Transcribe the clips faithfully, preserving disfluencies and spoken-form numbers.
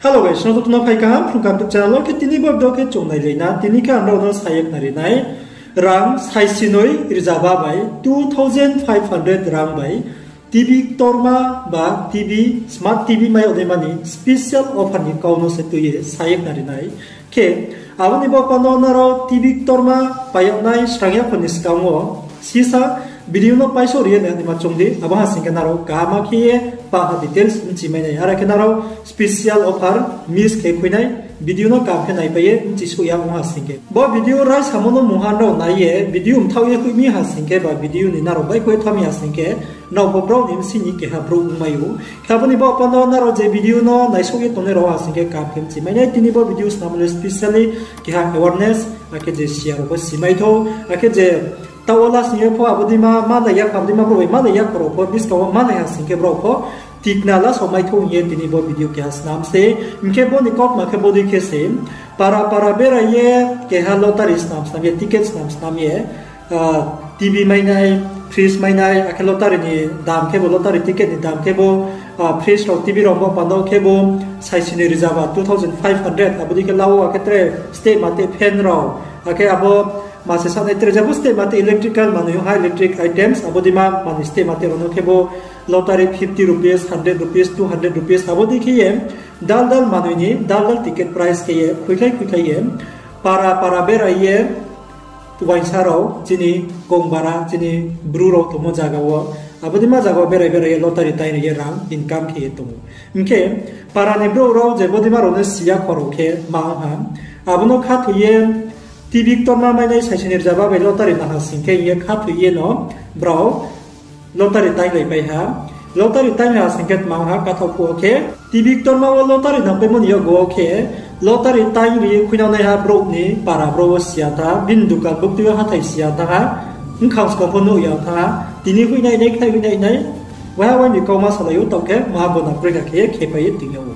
Hello guys, nrao joto no phai kaham Phrung Kaham YouTube channel wo. Khe tini bo video khe chung nailai na, tini khe ang nrao no sa ye khnari nai. Rang saisinoi rzaba bai two thousand five hundred rang bai T V ktorma ba T V, smart T V mai yag naima ni special offer ni kau no se tui ye sa ye khnari nai. Khe abo ni baoh panda wo nrao T V ktorma pai yag nai srang ya pho ni skang wo sisa video no paisouh ri ye nai naima choung di, abo ha sing khe nrao kaham khe ye pah ha details bchi mai nai, are khe nrao special offer miss khe khui nai, video no kaham khe naipai ye bchi souh ya ong ha sing khe. Bo video raisamo no mungha nrao nai ye video mthaoh ye hoih mi ha sing khe ba video ni nrao baihkhouh ye thanng mi ha sing khe, nrao pho brao ni bsing ni keha brouh ongmai ou. Khe abo ni baoh panda wo nrao je video no naisouh ye tongnai rao ha sing khe kaham khe bchi mai nai, tini bo video snamo le specially keha awareness, akhe je si ya rao pho si mai thou, akhe je taoh wo last ni ye pho abo dei ma malai ya kho, abo dei ma brouh bai malai ya kho rao pho buskang wo malai ha sing khe brao pho tikna last wo mai thou hing ye tini bo video keha snam se. Hing khe bo ni kautma khe bo dei khe se, para para berai ye keha lottery snam snam ye, ticket snam snam ye, T V mai nai, fridge mai nai, akhe lottery ni dam khe bo, lottery ticket ni dam khe bo, fridge rao, T V rao bo panda wo khe bo saisinoi rzaba two thousand five hundred, abo dei khe la wo, akhe tre step mate fan rao, akhe abo ma se sanai tre jepho step mate electrical manoi ong ha, electric items, abo dei ma manoi step mate rao no khe bo lottery fifty rupees, hundred rupees, two hundred rupees, abo dei khe ye dal dal manoi ni dal dal ticket price khe ye khuikhlai khuikhlai ye para para berai ye uaingsa rao chini kongbara, chini Bru rao tongmo zaga wo, abo dei ma zaga wo berai berai ye lottery taing ri ye rang income khe ye tong ou. Hing khe para ni brouh rao je bo dei ma rao no si ya kho rao khe ma ong ha, abo no khathoi ye T V ktorma mai nai saisinoi rzaba bai lottery nang ha sing khe hing ye khathoi ye no brao lottery tainglaipai ha. Lottery tainglai ha sing khe tma ong ha, kathaoh phuh wo khe T V ktorma wo lottery nangpaimo ni yakgu wo khe lottery taing ri ye khuinang naiha brouh ni para brouh wo si ya thanng ha, bini dukan buktui yo hathái si ya thanng ha, bkhang skang pho nuh ya thanng ha, tini hoihnai nai, khnai hoihnai nai, waiha wai ni kauma salai ou, taoh khe maha gona kroi kha khe ye khepai ye toing yag ou.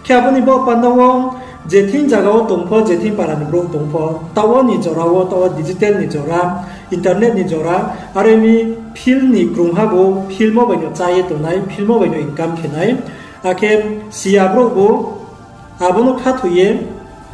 Khe abo ni baoh panda wo je thing zaga wo tong pho, je thing para ni brouh tong pho, taoh wo ni jora wo, taoh wo digital ni jora, internet ni jora, are mi field ni krungha bo, field mo bai no chá ye tongnai, field mo bai no income khe nai, akhe si ya brouh bo, abo no khathoi ye,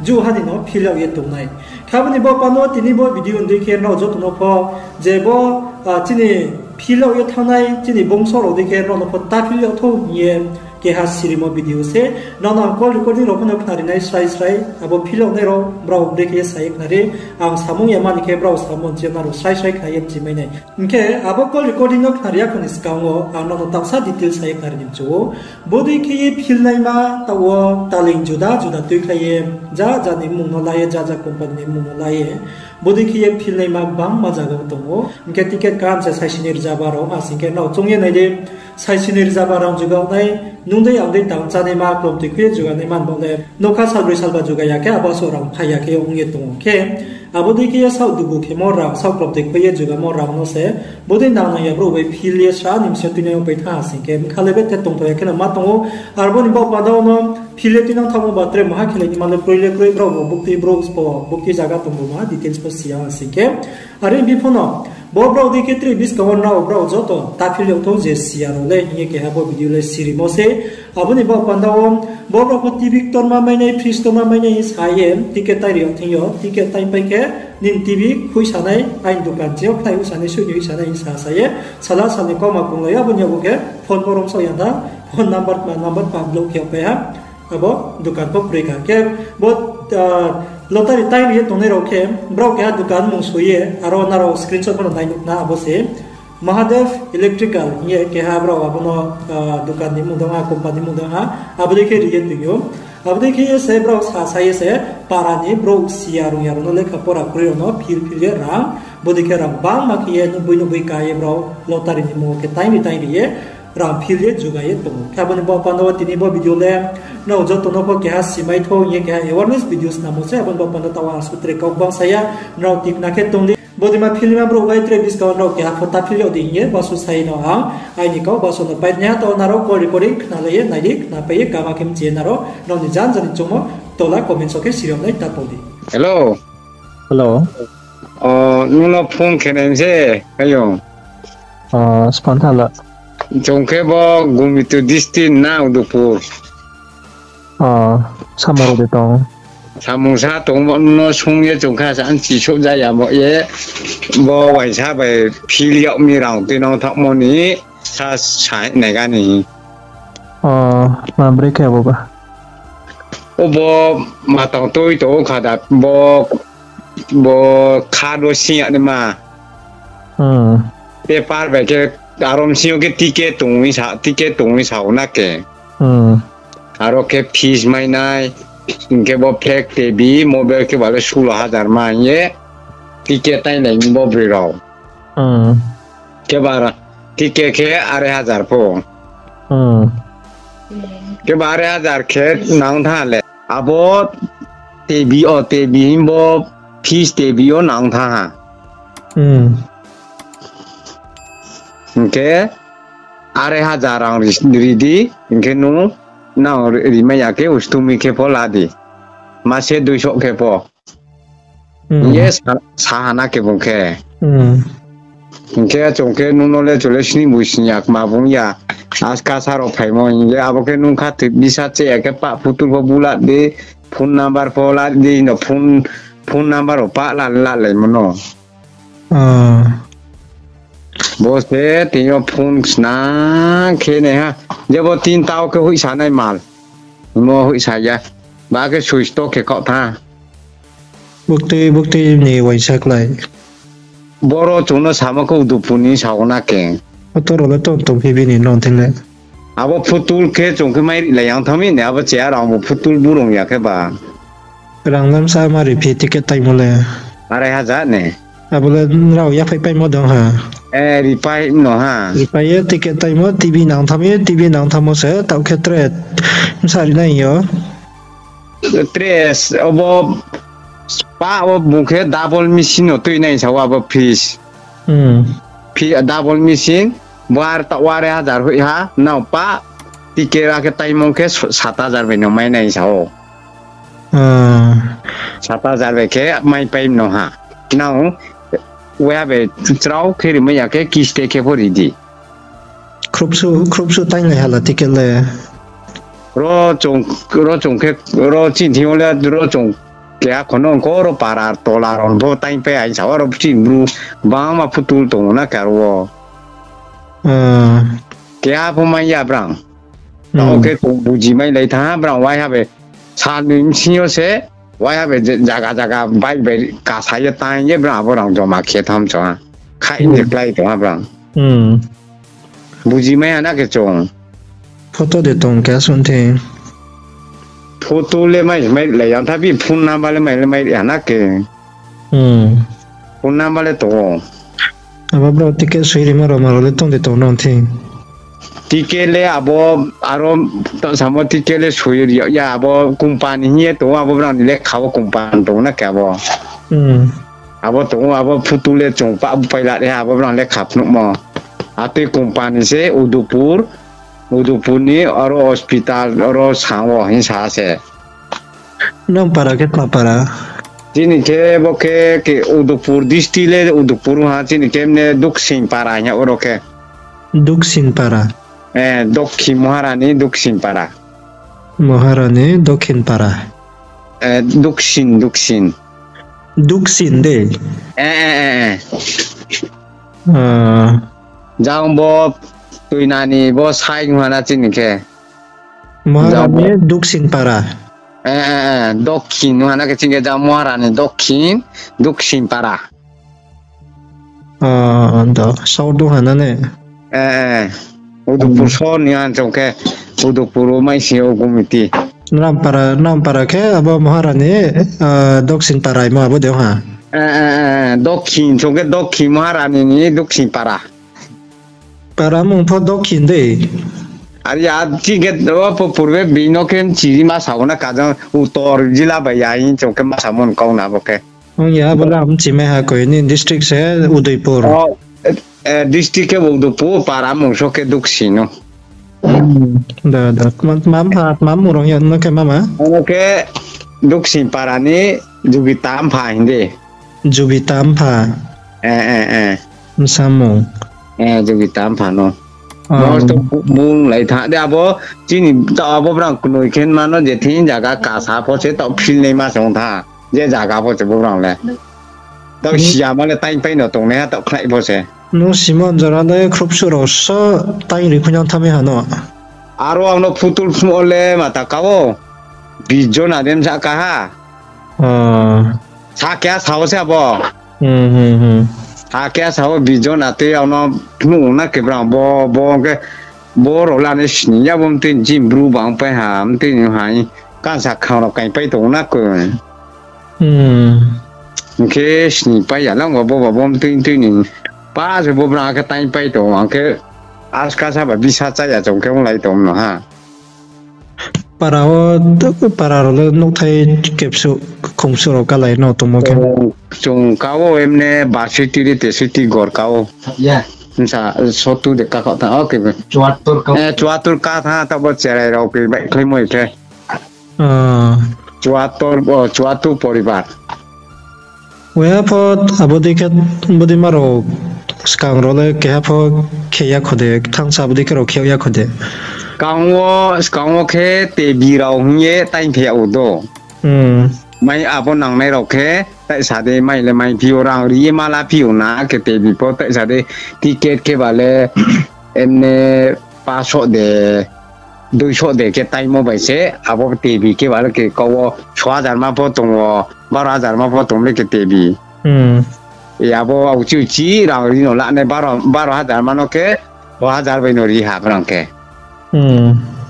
ju ha ni no field yag ye tongnai. Khe abo ni baoh panda wo tini bo video ni dei khe nrao joto no pho, je bo, chini field yag ye thanngnai chini bongso rao dei khe nrao no pho ta field yag thou hing ye keha sirimo video se. Nrao no ang call recording rao pho no khnari nai srai srai, abo field yag nai rao brao dei khe ye sa ye khnari, ang samung ya mani khe brao samo ni chi nrao srai srai khna ye bchi mai nai. Hing khe abo call recording no khnari ya kho ni skang wo ang nrao no taohsa details sa ye khnari ni mchu ou. Bodei khe ye field naima taoh wo taling juda juda tuikhlai ye, ja ja ni mmung no la ye, ja ja company ni mmung no la ye, bodei khe ye field naima gbangma zaga wo tong ou. Hing khe ticket kaham se saisinoi rzaba rao ha sing khe nrao choung ye nai di, saisinoi rzaba rang juga nai, nung dei ang dei tang chánaima klomtoi khui ye juga naima ni baoh le, nougkha salbroi salba juga ya khe abo so rang phai ya khe ong ye tong ou khe, abo dei khe ye saoh dugu khemo rang, saoh klomtoi khui ye jugamo rang no se, bodei nang nang ya brouh bai field ye sra ni bsing yo tuinai ongpai thanng ha sing khe, bkha le bethe tongthou ya khe no ma tong ou, aro bo ni baoh panda wo no field ye tuinang thanngmo ba tre maha khelai ni ma le kroi le kroi, brao bo buktui brouh pho, buktui zaga tong bo maha details pho si ya ha sing khe, are bipho no, bo brao dei khe tre buskang wo nrao brao joto ta field yag thou je si ya rao le hing ye keha bo video le sirimo se. Abo ni baoh panda wo, bo brao pho T V ktorma mai nai, fridge ktorma mai nai hing sa ye ticket taing ri yag thing yo, ticket taingpai khe nini T V khuisa nai, aini dukan chi yo khnai hoihsa nai, suih ni hoihsa nai hing sa sa ye, sala sal ni kauma krunglai ya, abo ni yakgu khe phone pho romsaoh ya thanng, phone number tma number tma block khe yagpai ha. Abo dukan pho kroi kha khe, bo lottery taing ri ye tongnai rao khe, brao keha dukan mmung soi ye, aro nrao screenshot pho no nai nuh na, abo se Mahadev Electrical hing ye keha brao abo no dukan ni mmung dong ha, company ni mmung dong ha, abo dei khe ri ye toing ou. Abo dei khe ye se brao sa sa ye se para ni brouh si ya rung ya rao no lekha pora kroi rao no field field ye rang, bodei khe rang gbangma khe ye nuhboi nuhboi ka ye brao lottery ni mmung wo khe taing ri taing ri ye rang field ye juga ye tong ou. Khe abo ni baoh panda wo tini bo video le nrao joto no pho keha simai thou hing ye keha awareness video snamo se, abo ni baoh panda taoh wo ang sutre kau gbang sa ya, nrao tikna khe tong di. Bodei ma field naima brouh bai tre buskang wo nrao keha pho ta field yag di hing ye basu sa ye no ang aini kau basu no pai naiha, taoh nrao call recording khnalai ye nai di, khnapai ye kaham khe bchi ye nrao nrao ni jan jan ni choungmo tola comment wo khe siri yag nai ta pau di. Hello. Hello. O, nung no phone khe nai se, ayo. Sphang thala. Chung khe bo Gumito district na Udupur. O, samung rao de tong. Samung sa tong bo no sung ye chung kha sa nchi souh ja ya mo ye. Bo uaingsa bai phil yag mi rang tui nang thaohmo ni sa sa nai gani. O, ma bre khe abo ba. O bo matang tui to kha da bo, bo kha do sing ya ni ma. Hmm. Paper bai khe aro sing yo khe ticket tong wi sa, ticket tong wi sa o na khe. Hmm. Aro khe fees mai nai, hing khe bo flag tebi, mobile khe ba le sulo hajar mai ye, ticket tai nai bo broi rao. Hmm. Khe ba ra-, ticket khe arai hajar pho. Hmm. Khe ba arai hajar khe nang tha le. Abo tebi o tebi himbo fees tebi yo nang tha ha. Hmm. Hing khe arai hajar rang ri, ri di, hing khe nung nang ri, rimai ya khe ustumi khe pho la di. Mase duiso khe pho. Hmm. Hing ye sa, sa ha na khe bung khe. Hmm. Hing khe chung khe nung no le chole sini bui sini ya kma bung ya. Aska sa rao phaimo hing ye abo khe nung kha tui bisa che ya khe pa phutul pho bula di, phone number pho la di, no phone, phone number rao pa la, la lai mo no. Ah. Bo se tini yo phone snang khe nai ha. Je bo tin tao khe hoihsa nai mal. Mo hoihsa ya. Ba khe switch to khe kaoh tha. Buktui, buktui ni uaingsa klái. Boro chung no samo khe Udupur ni sao na khe. Oto rao le tong tong phi bini nong thing le. Abo phutul khe chung khe mai ri lai yang thanng mi ni, abo cheya rang bo phutul burung ya khe ba. Rang lamsa ma ri phi ticket taimo le. Arai hajar ni. Abo le nrao yaphai paimo dong ha. E, ripai no ha. Ripai ye ticket taimo, T V nang thanng ye, T V nang thanngmo se, taoh khe tre bsa ri nai yo. Tre, obo, pa, obo bung khe double machine no tui nai sa o abo fees. Hmm. Phi-, double machine, bo ar ta-, arai hajar hoih ha, nao pa, ticket a khe taimo khe s-, sat hajar bai no mai nai sa o. Ah. Sat hajar bai khe mai pai no ha. Nao, uaiha bai chrao khe rimai ya khe kiste khe pho ri di. Khrupsu, khrupsu tainglai hala ticket le. Ro chung, ro chung khe, ro chini thing yo le, ro chung keha khono ongkho ro para tola rao pho taingpai ai sa o, aro chini bru bangma phutul tong na khe aro wo. Ah. Keha pho mai ya brang. Hmm. Tao khe chung buji mai lai tha brang, uaiha bai sal ni bsing yo se, uaiha bai je-, jaga jaga bike bai kasa ye taing ye brang abo rang joma khe tham chong ha. Khai ni Hmm. klái tong ha brang. Hmm. Buji mai ha na khe chung. Photo de tong khe asuh thing. Photo le mai, mai lai yang tha bi phone number le mai, le mai ha na khe. Hmm. Phone number le tong o. Abo brao ticket soi rimo rao ma rao le tong de tong nang thing. Ticket le abo aro ta samo ticket le soi ri ya abo company hing ye tong o abo brao ni lekha wo company tong na khe abo. Hmm. Abo tong o abo photo le chung pa bu pai la re ha abo brao lekha phnuhmo. Atoi company se Udupur, Udupur ni aro hospital aro sa wo hing sa se. Nang para khe tma para? Chini khe bo khe, khe Udupur district le Udupur ha, chini khe mne Doksin para hing ya oro khe. Doksin para? Eh, Dokhin Maharani Doksin para. Maharani Dokhin para. Eh, Doksin, Doksin. Doksin de? Eh, eh, eh, eh. Ah. Jang bo tuinani bo sai hana chini khe. Maharani Doksin para. Eh, eh, eh, Dokhin hana khe chini khe jang Maharani Dokhin, Doksin para. Ah, do, south do hana ne? Eh, eh. Udupur Hmm. sor ni ang chong khe, Udupur o mai si o gumiti. Nampara, Nampara khe abo Maharani, ah, Doksin para imo abo de ha. Eh, eh, eh, eh, Dokhin, chong khe Dokhin Maharani ni Doksin para. Para mung pho Dokhin de. Ari a, chini khe, o, po purbe bino khe chiri ma sao na kajang Uttor jila bai ya hin chong khe ma samo kau na bo khe. Ong ya, bo lam chimai ha koi ni district se Udaipur. O, eh, eh, district khe Udaipur, para mungso khe Doksin no. Hmm, da, da. Tma, tma mpha, tma mung rong ya, no khe mama? Ano khe Doksin para ni Jugita mpha hinde. Jugita mpha? Eh, eh, eh. Msamung. Eh, Jugita mpha no. Mo to bung lai tha de abo chini taoh abo brang knoi khe mano je thing zaga kasa pho se taoh phil nai ma se ong tha. Je zaga pho se bo brang le. Taoh siya ma le taing pai no tongnai ha taoh khlai pho se. Nung simo jora le khrup suh rao so taing ri phuinang tha mi ha no. Aro ang no phutul phnuh le mata ka o. Bijona den sa ka ha. Sakya sao se abo. Sakya sao bijona tei ang no phnuh na ke brang bo, bo ke bo rao lani sini ya bo mtui ni bru bang pai ha, mtui ni hai. Kansa khang rao kaing pai tong na ko. Hing khe sini pai ya lang bo, bo, bo mtui mtui ni. Pa se bo brang khe taing pai tong, ang khe aska sa ba bisa cha ya chung khe onglai tong no ha. Para o, para rao le nouhthai kepsu, khongsu rao kalai no tongmo khe. Chung ka o emne basiti ri tesiti gor ka o. Nsa sotu de ka kha tha, okay. Chuatur ka tha, tabo cherai rao ke bai khlaimo khe. Chuatur, o, chuatur poribar. Uya pho abo dei khe, bodei ma rao skang rao le keha pho khe ya kho de, thangsa abo dei khe rao khe ya kho de. Skang wo, skang wo khe tebi rao hing ye taing khe yag ou do. Mai abo nangnai rao khe taisa de mai le mai phi ou, rang ri ye ma la phi ou na khe tebi pho taisa de ticket khe ba le emne pasoh de, duisoh de khe taingmo bai se, abo tebi khe ba le khe kau wo so hajar ma pho tong wo, baro hajar ma pho tong le khe tebi. E abo auchi uchi rang ri no la nai baro, baro hajar ma no khe, so hajar bai no ri ha brang khe.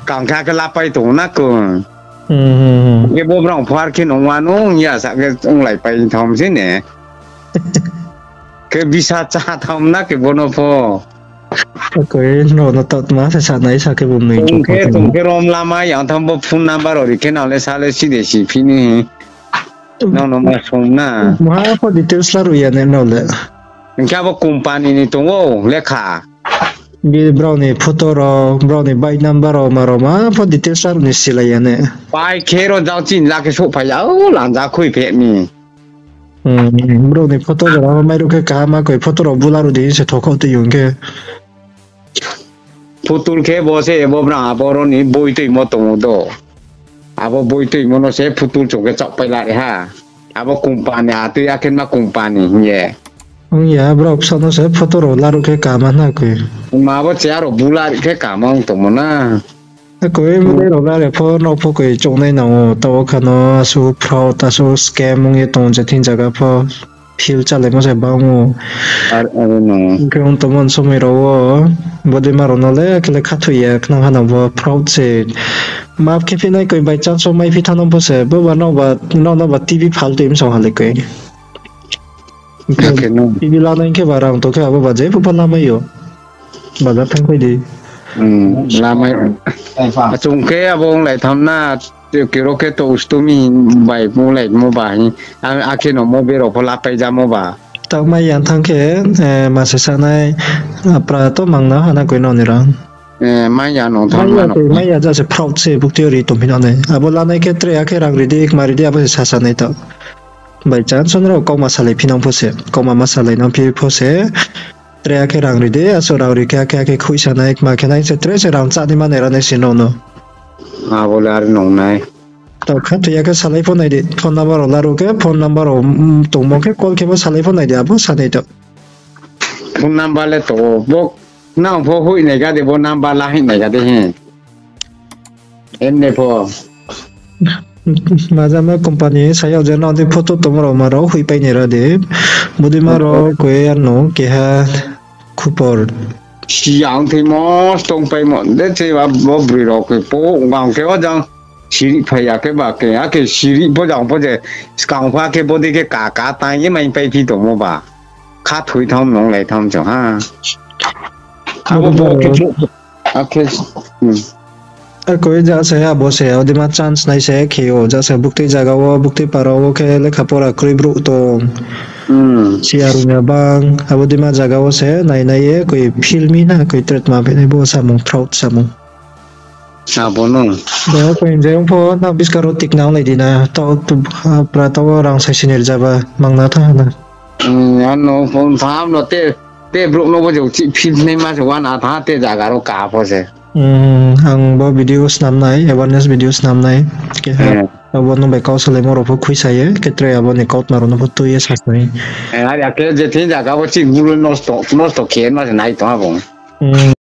Kang khe akhe lapai tong na kung. Khe bo brang phar khe nung wa nung ya sa khe onglai pai tham se ne. Khe bisa cha tham na khe bo no pho. Koi no no taoh tma se sa nai sa khe bo mui tong khe, tong khe rom lama yang tham bo phone number ori khe nang le sa le si de si phi ni. Nang no ma song na. Maha pho details la ru ya ne no le. Hing khe abo company ni tong ou lekha. Bi brao ni photo rao, brao ni bike number rao ma rao ma pho details la ru ni silai ya ne. Pai khe ro jang chini la khe souhphai ya, o lanja khui phe mi. Brao ni photo jora mai ru khe kaham ma koi photo rao bu la ru di se thokhouh tui ong khe. Phutul khe bo se abo brang abo ro ni boi tuimo tong ou do. Abo boi tuimo no se phutul chung khe chaohpai la ri ha. Abo company atui akhe ma company hing ye. Ong ya, brao bsa no se photo rao la ru khe kaham ma na koi. Ma abo chair rao bu la ri khe kaham ma ong tongmo na. Koi bodei rao la ri pho no pho koi choungnai nang ou, taoh wo kha no asuh fraud, asuh scam ong ye tong je thing zaga pho. Feel chálaimo se bang ou. Hing khe ong tongmo somoi rao wo, bodei ma rao no le khe le khathoi ya khnang ha no bo fraud se. Map khe phi nai koi by chance wo mai phi thanng no pho se, bo ba nrao no ba T V phal tui msong ha le koi. T V lanai khe ba rang tong khe abo ba jepho pho lamai yo. Bazar thanngphai di. Achung khe abo onglai tham na, kero khe to ustumi bai onglai mo ba hing, akhe no mo berao pho lapai jamo ba. Taoh mai ya thanng khe, ma se sanai, apra to mangna ha na koi no ni rang. Mai ya no thanng mai ya, ja se fraud se buktui yo ri tongphi no nai. Abo lanai khe tre akhe rang ri di, kma ri di, abo se sasa nai taoh. By chance nrao kauma salai phi nang pho se, kauma ma salai nang phi pho se, tre akhe rang ri di, asuh rang ri khe akhe akhe khuihsa nai, kma khe nai se, tre se rang chá ni ma nai ra nai se nrao no. Abo le are nung nai. Taoh khathoi ya khe salai pho nai di, phone number rao la ru khe, phone number rao tongmo khe call khe pho salai pho nai di, abo sanai taoh. Phone number le tong ou, bo nang pho hoih nai ga de, bo number la hoih nai ga de hi. Emne pho. Majama company sa yag je nrao dei photo tongmo rao ma rao hoihpai nai ra de. Bodei ma rao koi ano keha khupor. Siyang thei mo stongpaimo de se ba bo broi rao khe po ang khe o jang siri phai ya khe ba khe, akhe siri pho jang pho je skang pho akhe bodei khe ka ka tang ye mai pai phi tongmo ba. Khathoi tham nunglai tham chung ha. Abo bo khe, akhe, akoi ja se abo se, abo dei ma chance nai se khe ou, ja se buktui zaga wo, buktui para wo khe lekha pora kroi brouh tong. Siya rung ya bang, abo dei ma zaga wo se nai nai ye koi film na koi threat ma phainai bo samung, fraud samung. Abo no. Bo koi je ong pho, nang buskang ro tikna onglai di na, taoh, pra taoh wo rang sai sini rzaba, mangna thanng ha na. Ano phone tham no te, Te brouh no bo je uchih phil naima se uana tha te zaga rao ka pho se. Hmm, ang bo video snam nai, awareness video snam nai. Keha, eh, abo nung bai kau salaimo rao pho khuisa ye, khe tre abo ni kautma rao no pho tui ye sa snai. Eh, are ya khe je thing zaga bo chini bru nosto, nosto khe ma se nai tong ha bo. Hmm.